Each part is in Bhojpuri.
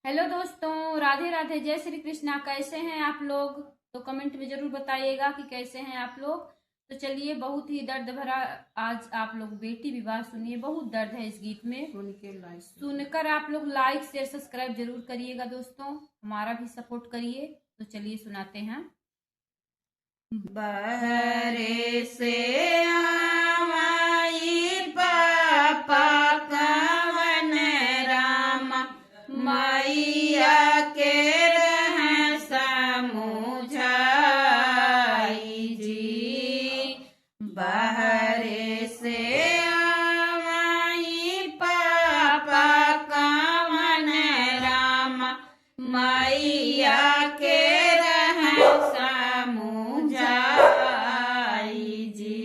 हेलो दोस्तों, राधे राधे, जय श्री कृष्णा। कैसे हैं आप लोग? तो कमेंट में जरूर बताइएगा कि कैसे हैं आप लोग। तो चलिए, बहुत ही दर्द भरा आज आप लोग बेटी विवाह सुनिए। बहुत दर्द है इस गीत में। सुन के लाइक सुनकर आप लोग लाइक शेयर सब्सक्राइब जरूर करिएगा दोस्तों, हमारा भी सपोर्ट करिए। तो चलिए सुनाते हैं। बहरे से आवाई पापा कवन राम, मैया के रह समुझाई जी। बहरे से आवाई पापा कवन राम, मैया के रह समुझाई जी।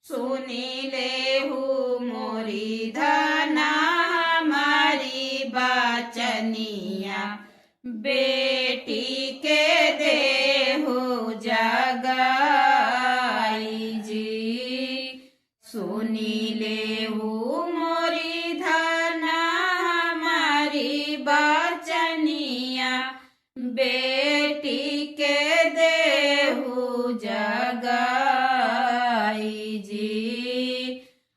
सुनी लेहु मोरी धना हमारी बचनिया, बेटी के देहु जगाई जी। सुनी लेहु मोरी धना हमारी बचनिया, बेटी के देहु जगाई जी।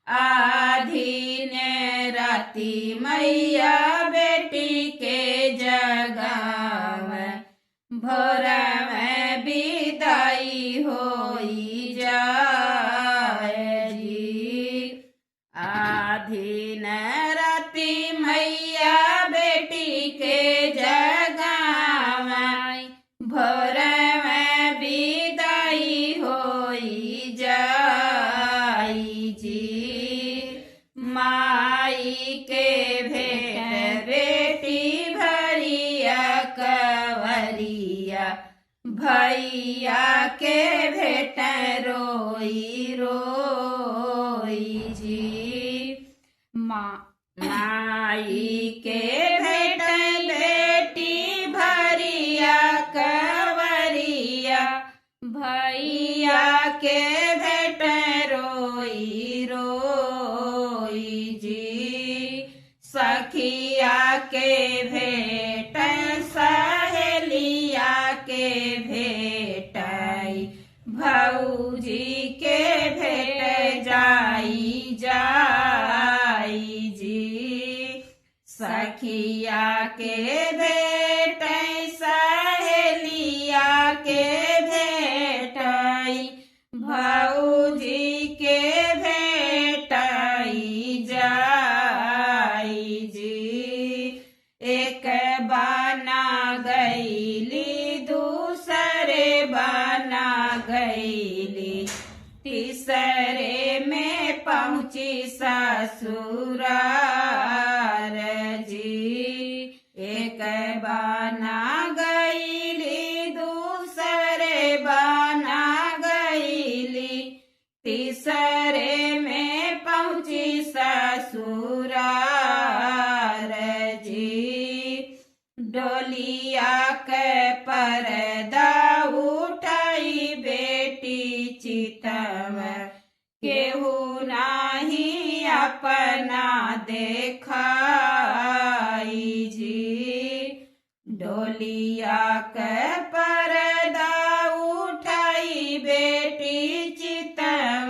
आधी ने राती मैया बेटी के जगाव, भोर में विदाई होई जाए जी। आधी न राती मैया बेटी के जगावाई, भोर में विदाई होई जाई जी। माई के भेंट बेटी भरिया कवरिया, भैया के भेंट रोई रोई जी। माँ माई के भेंट बेटी भरिया कवरिया, भैया के भेंट रोई रोई जी। सखिया के भेंट सहेलिया के भेंटई, भौजी के भेंट जाई जाई जी। सखिया के भेंट सहेलिया के भेंटई, भौजी के भेंटई जाई जी। एक बना गईली दूसरे बना गईली, तीसरे में पहुँची ससुरार जी। एक बना गईली दूसरे बना गईली, तीसरे में पहुँची ससुरार जी। डोलिया के परदा उठाई बेटी चितव, केहू नाही अपना देखाई जी। डोलिया के परदा उठाई बेटी चितव,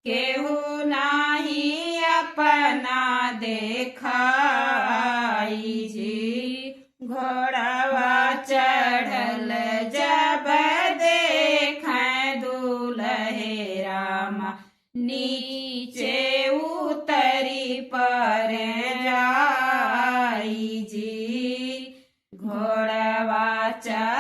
केहू नाही अपना देखाई जी। घोड़ावा चढ़ल जब देख दूल्हे रामा, नीचे उतरी पर जाई जी। घोड़वा चढ़ल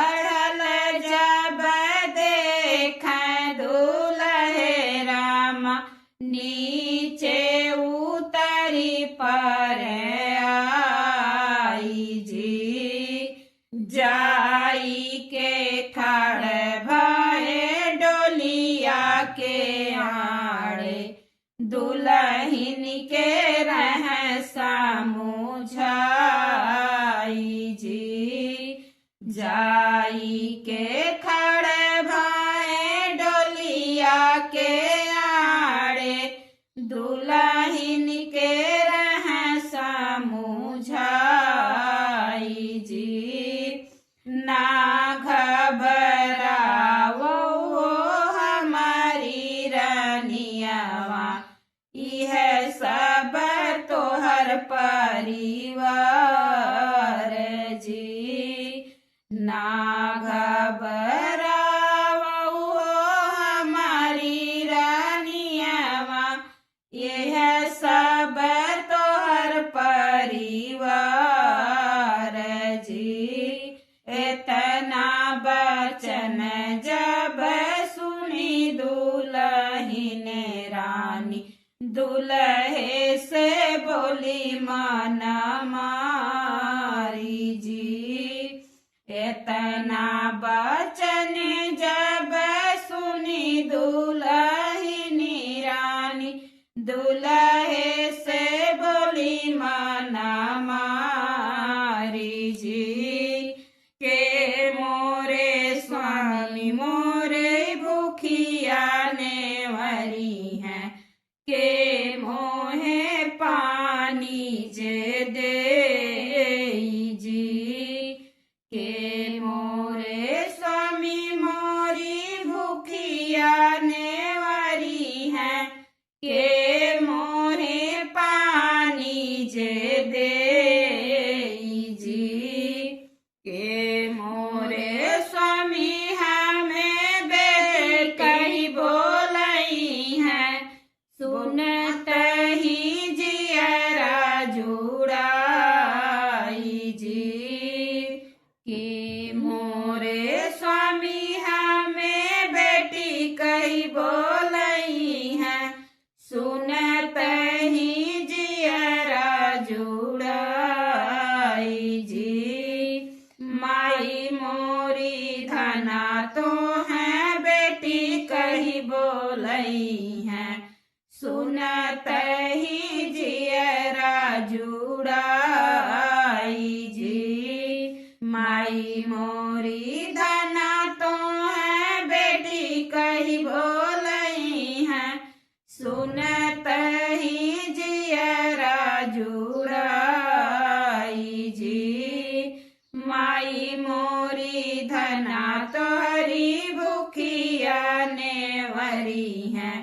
मोरी धना तोहरी भूखिया नेवरी है,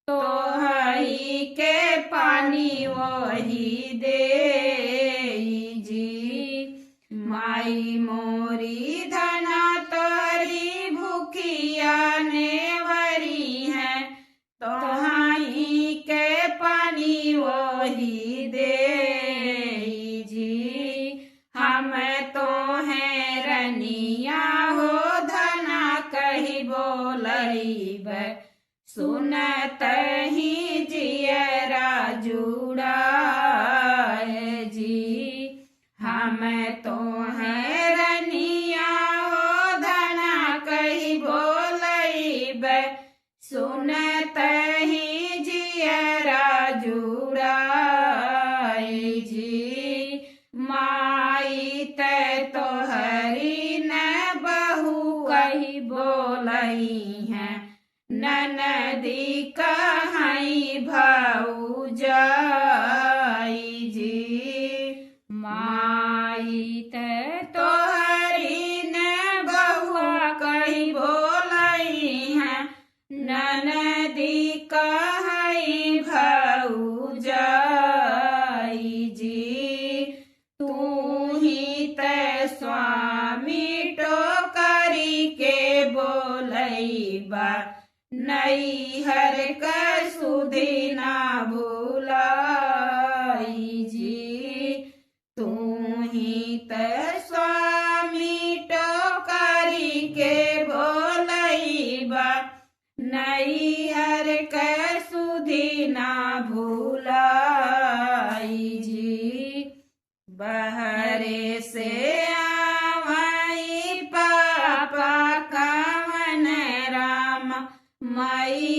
तोहरी के पानी वही दे जी। माई मोरी धना तोहरी भूखिया नेवरी है, तोहरी के पानी वही दे जी। हम तो हैं रनिया हो धना कही बोलईब, सुनत ही जियरा जुड़ाए जी। हम तो हैं रनिया हो धना कही बोलईब, सुनत ही जियरा जुड़ाए जी। माई ते तोहरी न बहू कही बोलई है, ननदी कहीं भाऊ जाई जी। माई ते तोहरी न बहुआ कही बोलई है, ननदी कहीं भाऊ जाई जी। तू ही ते स्वामी टोकरी के बोलईबा, नैहर के सुधी ना भुलाई जी। तू ही ते स्वामी टोकरी के बोलईबा, नैहर के सुधी ना भुलाई जी। बहरे से आवई पापा कवन राम, मई